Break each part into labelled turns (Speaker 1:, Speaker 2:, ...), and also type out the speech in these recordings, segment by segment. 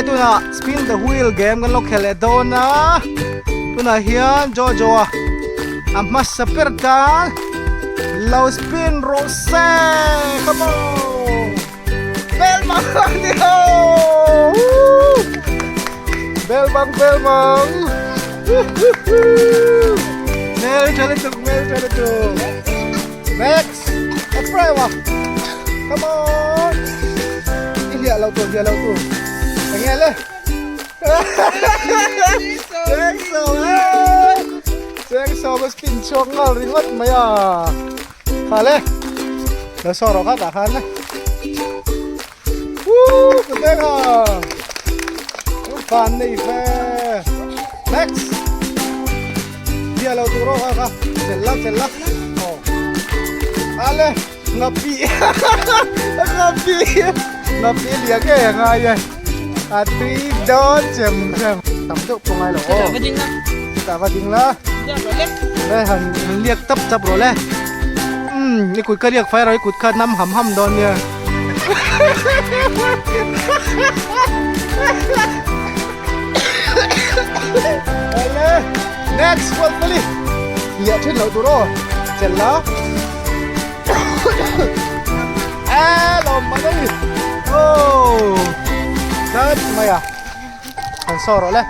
Speaker 1: tunah spin the wheel game kan lo khel leh dawn a tunah hian Jojo a a hmasa ber tan lo spin rawh se come on bel mang ani ho bel bang bel bang mel tha lutuk mel tha lutuk next Ephraim a come on i hliah lo tur hliah lo tur eng nge le cheng sawm e cheng sawm a spin chhuak nghal ringawt mai a kha le lo saw rawh kha tah khan le Woo ka beng a van nei ve next bia lo tur aw kha chel la chel la aw ale ngapi ngapi ngapi lia nge ngai e a tui dawn chem chem tam deuh pawh ngai lo aw chutah va ding la le han han liak tap tap rawh le umm i kut kha liak fai rawh i kut kha nam ham ham dawn nia. Ale next one pali liah thin lo tur aw chelh la e lawm man ani oh that mai a han saw rawh le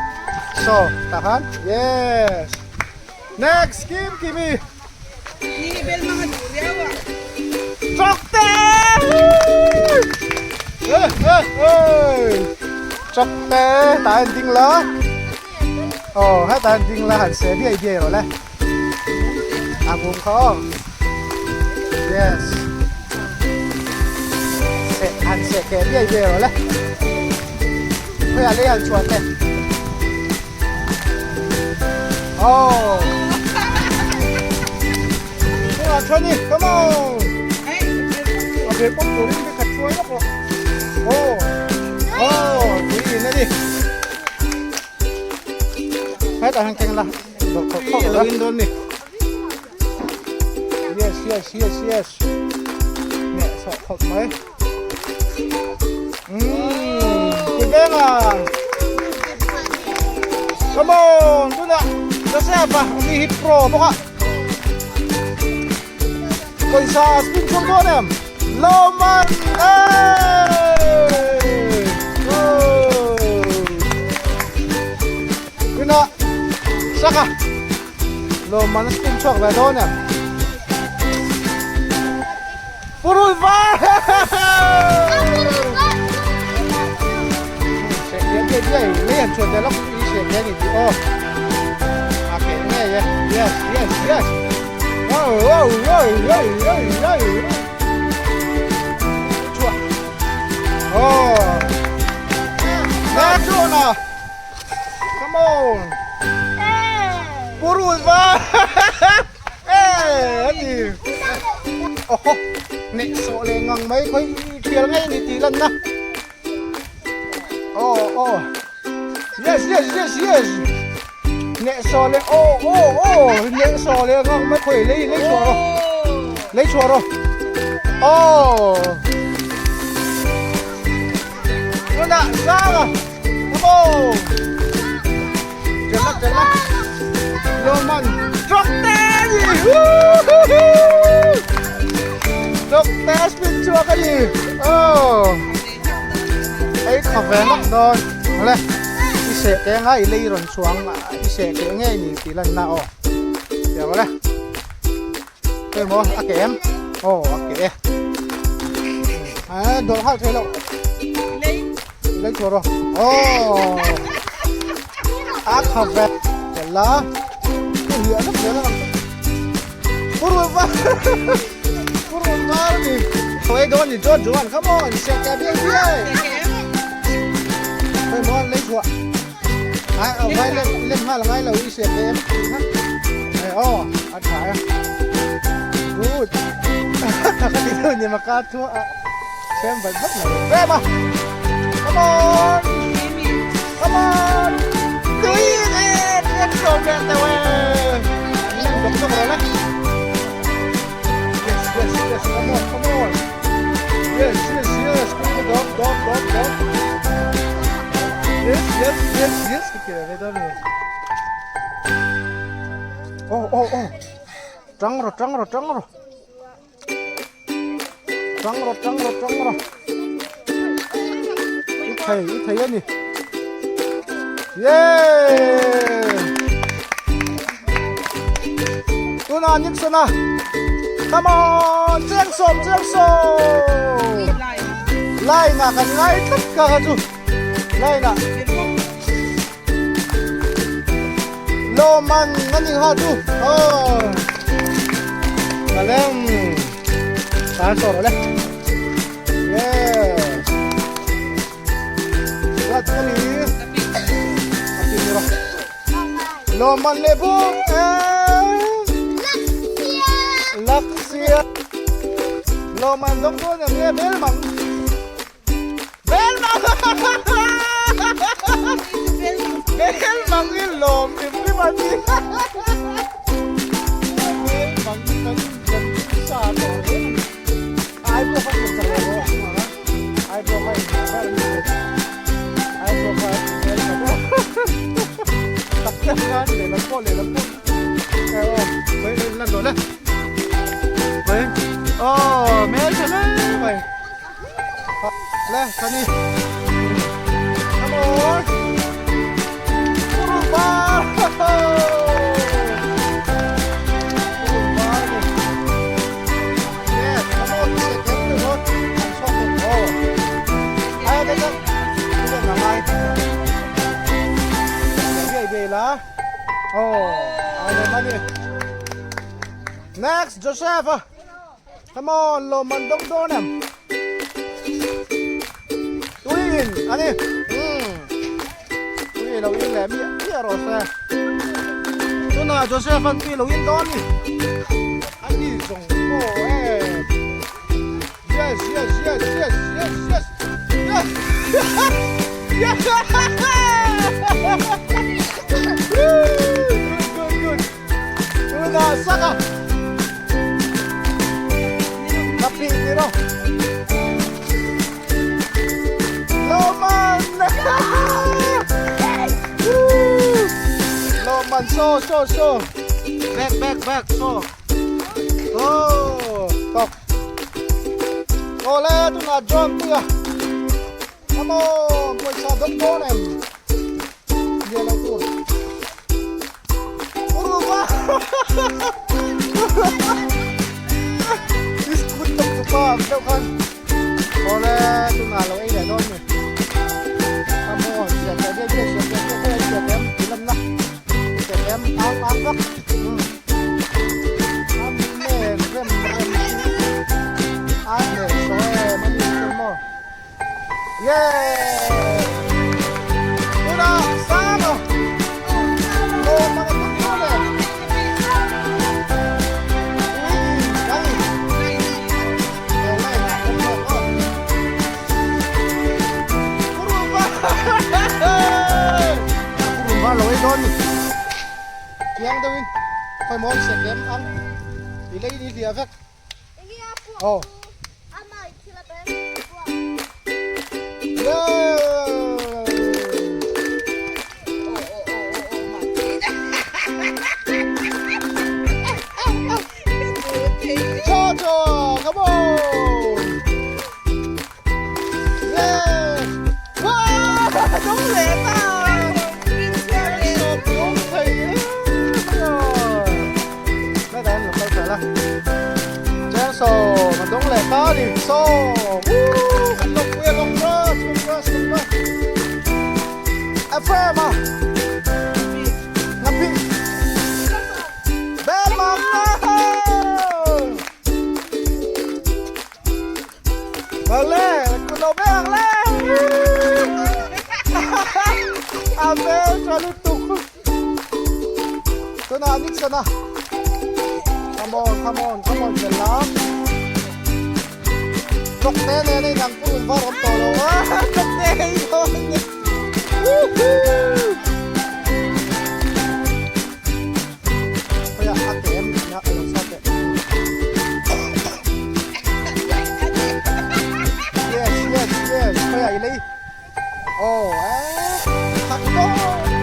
Speaker 1: saw tah khan yes next kim kimi Chawkte! Chawkte tah hian ding la. Aw hetah hian ding la han seh diai diai rawh le. A bum kha aw. Yes. Seh han seh keh diai diai rawh le. Khawiah lei han chhuah teh. Oh. Tuna chuan i, come on. A ve pawp turin ka khat chuai lawk rawh. Oh. Oh, tui in a ni. Hetah hian keng la. Dawr khawk khawk lo in dawn ni. Yes, yes, yes, yes. Neh sawh khawp mai. Kubenga. Come on, tuna Joseph a mi hi pro bawk a. Pawisa spin chhuak dawn em? Loman! Hey! Oh! Tuna Saka. Loman spin chhuak ve dawn em? Purul var! Yes, yes, yes. Wow, wow, wow, wow, wow, wow. Chua. Oh. Chua. Come on. Purul var. Ê, gì oh nè sọ leh ngang mai khawi thial ngei ani tih lan na oh oh yes yes yes yes nè sọ leh oh oh oh nè sọ leh ngang mai khawi lei lei chhuah rawh lei chhuah rawh oh tunah sang a come on Chela chela Loman Drop te ni Drop te spin chhuak a ni Oh Ei kha ve lawk dawn le i seh ke nga i lei rawn chhuang i seh ke ngei ni tih lan na aw tiang le emaw a ke em aw a ke e a dawr hal thei lo lei chhuah rawh aw a kha ve la ka hliah vek zel ang purul var purul var ni ei dawn ni chuan chuan come on seh ke biai biai emaw lei chhuah ai a vai lem lem nghal ngai lo i seh ke em ha aw a tha a good ka ti deuh ni maka thu a Xem vat vat mai ve ma. Come on. Come on. Tui lên, lên rồi lên tao ơi. Lên đọc đọc rồi đấy. Yes, yes, yes. Come on, come on. Yes, yes, yes. Dog, dog, dog, dog. I ti leh ve dawn mi? Aw aw aw tang rawh tang rawh tang rawh tang rawh tang rawh tang rawh i thei i thei a ni Yay! Tunah Nixon a Come on! Chiang sawm chiang sawm! Line ah kan ngai tlat ka kha chu Line ah Lawman a ni kha chu Oh! Maleng Tan sawr le Yes! Lat a ni A ti ni rawh Lawman leh buk e Laksia Lawman dawng dawn em nge bel mang Bel mang Bel mang i lawm hrim hrim a ni Bel mang i kan kan sa tawh hle a ni Ai pawh kha in sa rawh Ai pawh kha in sa ber a ni Ai pawh kha bel ka ber Tak te khan lehlam pawh lehlam pawh Aw mai mai lan dawn e Mai Aw hmel tha hle mai Le Sunny Come on Kurumbar Kurumbar ni Yes come on second to go Ang sok oh Ai đây đây Đây là mai Về về lá Oh ai đây mai Next Joseph Come on lawmman dawng dawn em Tuiin a ni umm tui lo in leh miah miah rawh se Tunah Joseph an tui lo in dawn ni a ni zawng pawh em Yes yes yes yes yes yes yes yes Good good good Tunah sak a Ka pih ni rawh. Lawman! Lawman so so so. Back back back so. Oh, tok. Ole tunah John tuia. Come on, pawisa dawng dawn em? Nge lo tur. Uruba! Biscuit dawng chu pa ang deuh khan. Ole, tunah lo ei leh dawn ni. Come on, siam leh biak biak siam leh biak biak siam em tilam na. Siam em ang ang vak. Am nen rem rem. An leh saw em ani chu maw. Yeah! Tuna sang a. Lawm ang a tum dawn e. Ui, dai. He line ah kan zawk aw. Purumba! Purumba lo ei dawn ni. Chiang deuhin khawi mawi sek em ang. I lei ni hliah vek. Aw. Cho come on! Yeah! Wow! Đúng lẹ ta! Đúng thầy Đây là em lục la. Chén sò mà đúng lẹ ta đi so. Woo! Kan lục quê congrats, congrats, congrats. FM à. Ngapi. Bel mama. Vale, ku lo beng ang le. A bel tha lutuk. Tunah Nixon a. Come on, come on, come on fel lam. Tlawk te nen a inang pawh in var awm tawh lo a. Tlawk te hei dawn ni. Woohoo! Khawiah a kem nia a lo sa teh. Yes, yes, yes. Khawiah i lei. Oh, eh. Thak dawn.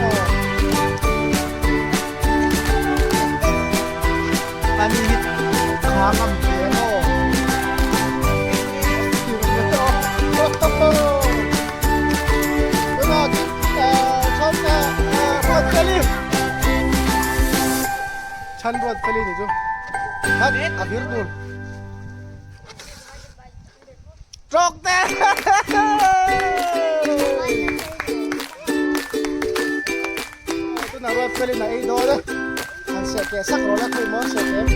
Speaker 1: Ani hi kha ngam ve maw? Chan ruat feli ni chu. Khat a vir tur. Trawk te! Tuna ruat feli na ei dawn a. Han seh keh sak rawh la khawi maw seh keh.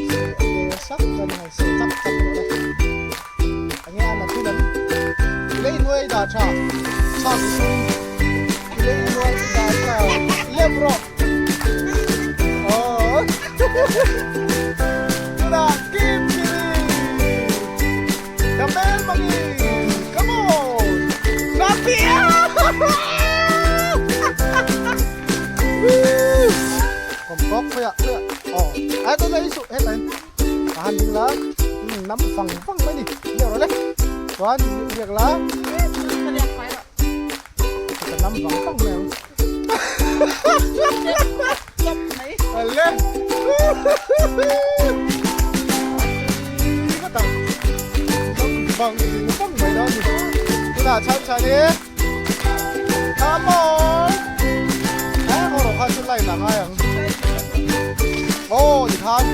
Speaker 1: Seh keh sak chuan han seh chak chak rawh la. Enge a na thil an lei nuai dah tha. Chak sum lei nuai dah tha. Lem rawh. Oh. Tuna kim kiri. Damel mangi. Come on. Napia. Kom tok khoya khoya. Oh. Ai tôi lấy sụ hết này. Han ding la. Nắm phẳng phẳng mai ni. Liak rồi le. Chuan liak la. Ka nắm phẳng phẳng mai ang. Ale. Ka tak. Nắm phẳng phẳng mai đó ni. Tuna chan chan ni. Come on. À, có đồ kha chu lai là ngay ang. Oh, thì khan.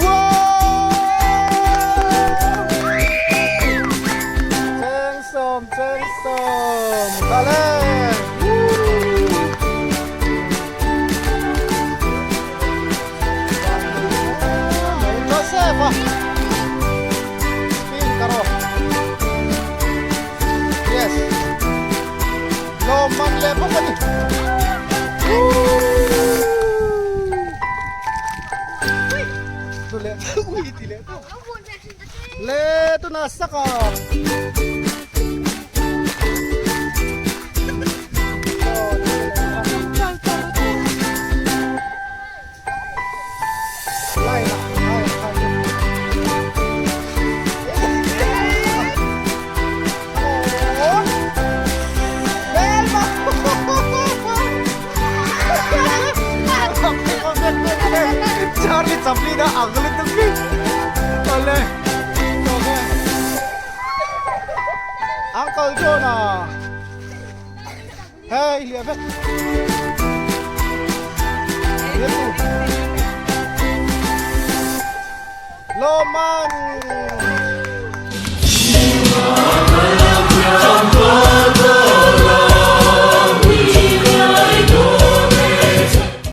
Speaker 1: Wow! Cheng som, cheng som. Kale. Joseph. Spin karo. Yes. Loman le bawk a ni. Tu leh ui ti leh tawh. Le tuna sak a. Charlie Chaplin a ang lutuk hi awle awle Uncle John a hei hliah vek Lawman.